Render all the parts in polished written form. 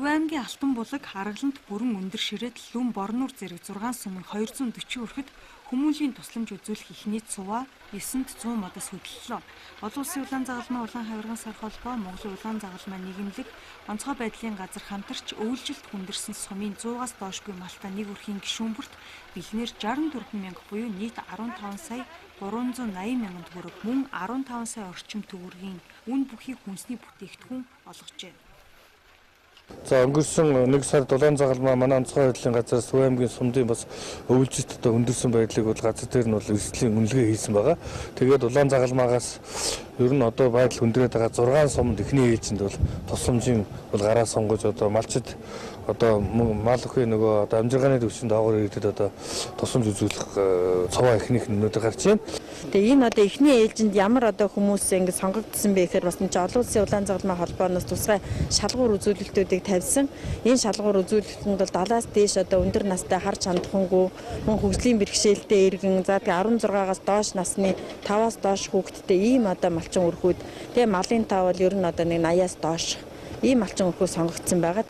Төв аймгийн Алтан булаг, Хараглант, Бүрэн, Өндөр ширээт, Лүн, Борнуур зэрэг 6 сумын 240 өрхөд хүмүүнлэгийн тусламж үзүүлэх эхний цуваа 9-нд 100 модоос хөдлөлөө. Олон улсын улаан загалмай, улаан хавирган сар холбоо, Монголын улаан загалмай нийгэмлэг, онцгой байдлын газар хамтарч өвөлжилт хүндэрсэн сумын 100-аас доош буй малтай нэг өрхийн гишүүн бүрт бэлнээр 64 мянга буюу нийт 15 сая 380 мянган төгрөг мөн 15 сая орчим төгрөгийн үн бүхий хүнсний бүтээгдэхүүн олгожээ. За өнгөрсөн нэг сард улаан загалмай манай онцгой байдлын газраас Төв аймгийн сумдын бас өвөлжөлт одоо хүндэрсэн байдлыг бол газар дээр нь бол эрсдлийн үнэлгээ хийсэн байгаа. Тэгээд улаан загалмаагаас ер нь одоо байдал хүндрээд байгаа 6 сумд эхний ээлжинд бол тусламжийн бол гараа сонгож одоо малчид одоо мал өхөө нөгөө одоо амжиргааны төвшөнд доогоор иргэдэд одоо тусламж үзүүлэх цуваа эхнийх нь өнөөдөр гарч байна. Тэгээ энэ одоо эхний ээлжинд ямар одоо хүмүүс ингэ сонгогдсон бэ гэхээр бас энэ олон улсын улаан загалмай холбооноос тусгай шалгуур үзүүлэлтүүдийг тавьсан. Энэ шалгуур үзүүлэлтэнд бол 70-аас дээш одоо өндөр настай харж хандхангүй мөн хөгжлийн бэрхшээлтэй иргэн, за тэгээ 16-аас доош насны 5-аас доош хүүхэдтэй ийм одоо малчин өрхүүд, тэгээ малын тав бол ер нь одоо нэг 80-аас доош ийм малчин өрхөө сонгогдсон байгаа.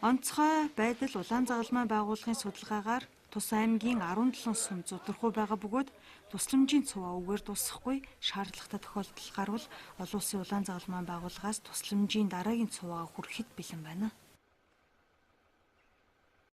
Онцгой байдал улаан загалмай байгууллагын судалгаагаар тус аймгийн 17 сум зудархуу байгаа бөгөөд тусламжийн цуваа үгээр дуусахгүй шаардлагатай тохиолдол гарвал олон улсын улаан загалмай байгууллагаас тусламжийн дараагийн цуваа хүрэхэд бэлэн байна.